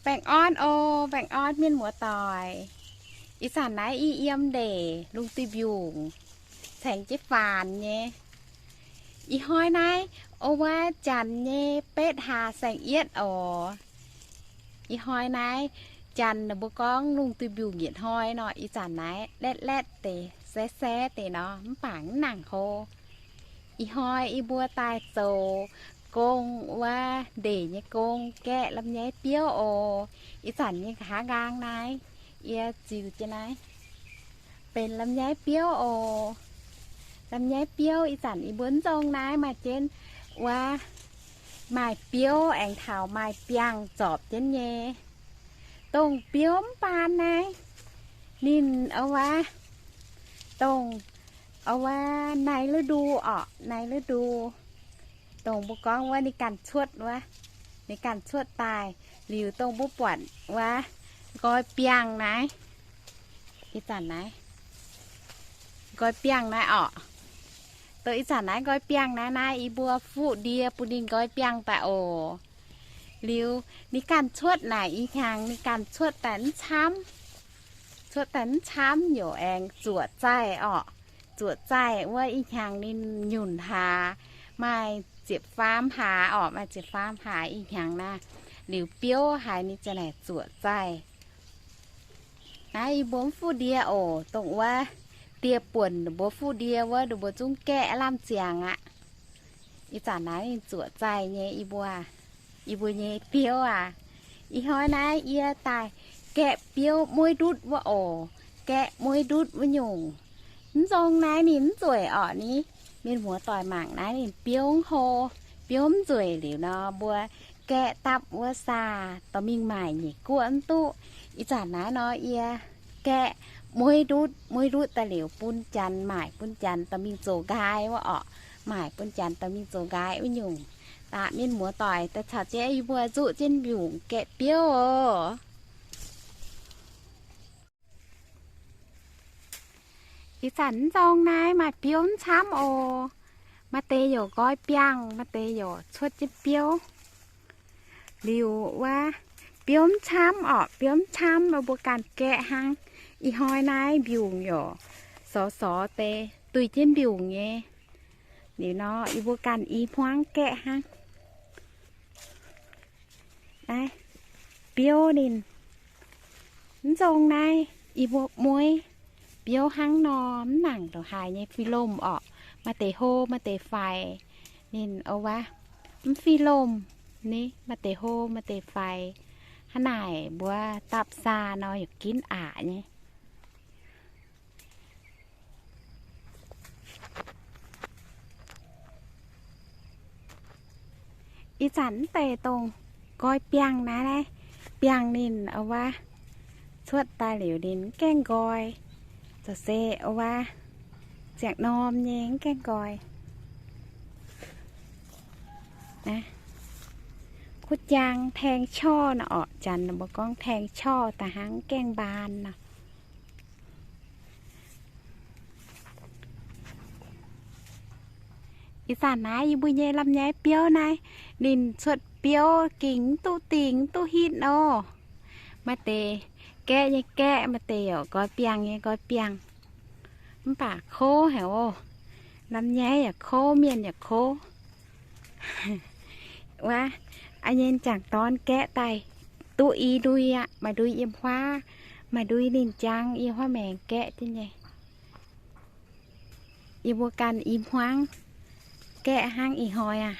Baengh orn oc, baengh orn mienh muoz-doic. Ih zanc naaiv yie yiem ndeic lungh duih mbiungc, caengx jienv faanx nyei. Ih hnoi naaiv, o, wuov janx nyei betv hlaax saeng-yietv oc. Ih hnoi naaiv janx, ninh mbuo gorngv lungh duih mbiungc yietc hnoi nor, ih zanc naaiv letv letv deix, saev saev deix nor, mv baac mv nangc hlo. Ih hnoi yie mbuo daaih zoux gong wuov, ndeic nyei gong, gaeqv lamh nyaiv biouv oc. Ih zanc nyei nqa'haav nqaang naaiv, yie ziux jienv naaiv benx lamh nyaiv biouv oc. Lamh nyaiv biouv ih zanc yie mbuo mv nzong naaiv maaih jienv wuov, maaih biouv aengx taux maaih biangh zorpc jienv nyei. Dongh biouv mv baan naaiv, ninh, o, wuov, dongh, o, wuov, ในฤดู orqc, ในฤดู. Dongh mbuo gorngv wuov ninh ganh cuotv wuov, ninh ganh cuotv daaih liuz dongh mbuo buatc wuov, nqoi biangh naaiv. Ih zanc naaiv nqoi biangh naaiv orqc. Dongh ih zanc naaiv nqoi biangh naaiv, naaiv yie mbuo fuqv ndie bun ninh nqoi biangh daaih oc. Liuz ninh ganh cuotv naaic ih hnyangx ninh ganh cuotv daaih mv camv. Cuotv daaih mv camv yaac aengx zuoqc zaih orqc. Zuoqc zaih wuov ih hnyangx ninh nyunc hlaax, maaih ziepc faam hlaax orqc, maaih ziepc faam hlaax ih hnyangx naaiv. Liuz biouv haiz ninh ziouc naaic zuoqc zaih. Naaiv yie mbuo mv fuqv ndie oc. Dongh wuov dieh buonc ninh mbuo fuqv ndie wuov, ninh mbuo zungv gaeqv lamh ziangx aqv. Ih zanc naaiv ninh zuoqc zaih nyei, yie mbuo, yie mbuo nyei biouv aac. Ih hnoi naaiv yie daaih gaeqv biouv mueiv ndutv wuov oc. Gaeqv mueiv ndutv wuov nyungc. Mv nzong naaiv ninh mv nzueic orqc ni. Mienh muoz-doic mangc naaiv ninh biouv hlo, biouv mv nzueic liuz nor, mbuo gaeqv dapv wuov saah dorh mingh maaic nyeic guoqv mv duqv. Ih zanc naaiv nor yie gaeqv mueiv ndutv, mueiv ndutv daaih liuz bun janx maaic, bun janx dorh mingh zoux nqaai wuov orqc. Maaic bun janx dorh mingh zoux nqaai wuov nyungc. Daaih mienh muoz-doic daaih caux jienv yie mbuo zuqv jienv mbiungc gaeqv biouv oc. Ih zanc mv nzong naaiv maaih biouv mv camv oc. Maaih deix yaac nqoi biangh, maaih deix yaac cuotv jienv biouv. Liuz wuov, biouv mv camv orqc, biouv mv camv, mbuo ganh gaeqv hnangv. Ih hnoi naaiv mbiungc yaac sorx sorx deix, duih jienv mbiungc nyei. Liuz nor yie mbuo ganh i hmuangv gaeqv hnangv. Naaiv biouv ninh mv nzong naaiv, yie mbuo mueiv biouv hnangv nor, mv nangc ndongc haaix nyei fih lomh orqc. Maaih deix hlo, maaih deix faix. Ninh, o, wuov, mv fih lomh ni, maaih deix hlo, maaih deix faix. Hnangv naaic mbuo dapv saah nor yaac ginv aqc nyei. Ih zanc mv deix dongh nqoi biangh naaiv, biangh ninh, o, wuov, cuotv daaih liuz ninh mv gaengh nqoi. Zoux se, o, wuov, ziangh norm nyei mv gaengh nqoi. Kuv jaang แทงช่อ nor orqc, janx mbuo gorngv แทงช่อ daaih hnangv gaengh mbaan nor. Ih zanc naaiv yie mbuo nyei lamh nyaiv biouv naaiv, ninh cuotv biouv gengh mv duqv dingh mv duqv hitv nor. Maaih deix gaeqv nyei gaeqv, maaih deix yaac nqoi biangh nyei nqoi biangh. Mv baac kouv haic oc. Lamh nyaiv yaac kouv, mienh yaac kouv. Wuov, a'nyei jangc dorn gaeqv daaih duqv i ndui aqv, maaih ndui yiem huaav, maaih ndui ninh jangx yiem huaav maengx gaeqv jienv nyei. Yie mbuo ganh i hmuangv gaeqv hnangv ih hnoi aac.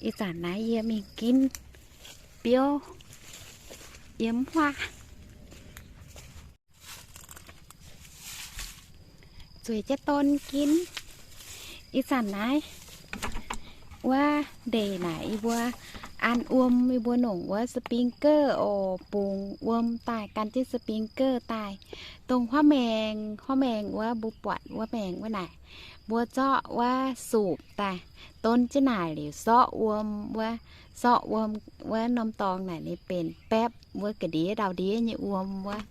Ih zanc naaiv yie mingh ginv biouv yiem huaav. Zueiz jienv don ginv. Ih zanc naaiv wuov ndeic naaic yie mbuo an wuom, yie mbuo nongc wuov sprinkler oc, bungx wuom daaih, gan jienv sprinkler daaih. Dongh huaav maengx, huaav maengx wuov mbuo buatc wuov maengx wuov naaic, mbuo zorqv wuov supc daaih don jienv naaic liuz sorqv wuom wuov, sorqv wuom wuov norm dorngx naaic ninh benx baepv wuov ga'ndiev ndau-ndiev nyei wuom wuov,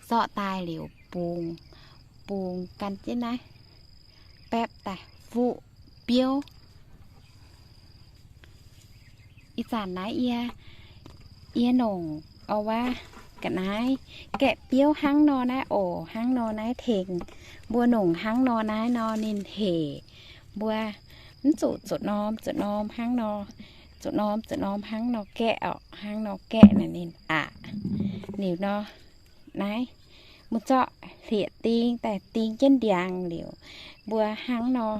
sorqv daaih liuz bungx, bungx gan jienv naaiv baepv daaih fuqv biouv. Ih zanc naaiv yie, yie nongc oc wuov, ga'naaiv gaeqv biouv hnangv nor naaiv oc, hnangv nor naaiv tengx mbuo nongc hnangv nor naaiv nor ninh hec. Mbuo mv zuqc zuqc norm zuqc norm hnangv nor, zuqc norm zuqc norm hnangv nor gaeqv oc, hnangv nor gaeqv naaic ninh aqc. Liuz nor naaiv mbuo zorqv hlieqv-ding daaih ding jienv ndiangx liuz, mbuo hnangv nor,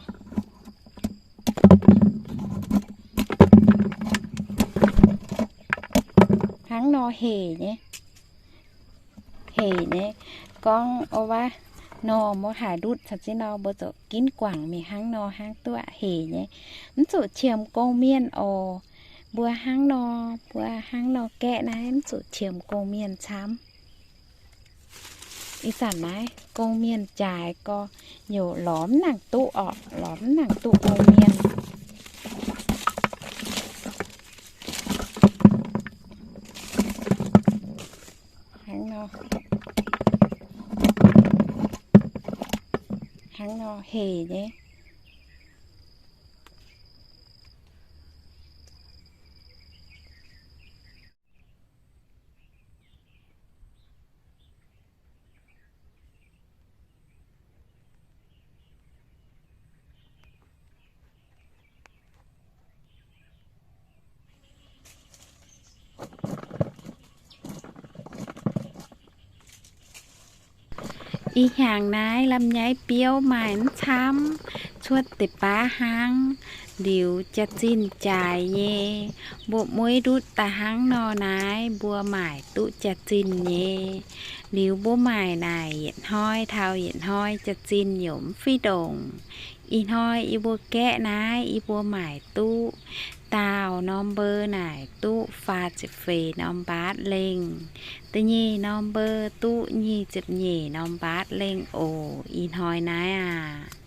hnangv nor hec nyei. Hec nyei. Gorngv o wuov, nor mbuo haaix ndutv caux jienv nor mbuo ziouc ginv guangc mingh hnangv nor hnangv duqv hec nyei. Mv zuqc qiemx gong-mienh oc. Mbuo hnangv nor, mbuo hnangv nor gaeqv naaiv mv zuqc qiemx gong-mienh camv. Ih zanc naaiv gong-mienh jaaix gorx, youc lorz mv nangc duqv orqc, lorz mv nangc duqv gong-mienh. Hnangv nor, hnangv nor hec nyei. Ih hnyangx naaiv ลำไย biouv maaih mv camv, cuotv deix baav hnangv. Liuz jaax-zinh jaaix nyei, mbuo mueiv ndutv daaih hnangv nor naaiv mbuo maaic duqv jaax-zinh nyei. Liuz mbuo maaic naaic yietc hnoi taux yietc hnoi jaax-zinh yaac mv fih ndongc. Ih hnoi yie mbuo gaeqv naaiv yie mbuo maaic duqv daauh norm mbuo naaic duqv faah ziepc feix norm mbaatv lengh. Da'nyeic norm mbuo duqv nyic ziepc nyeic norm mbaatv lengh oc. Ih hnoi naaiv aac,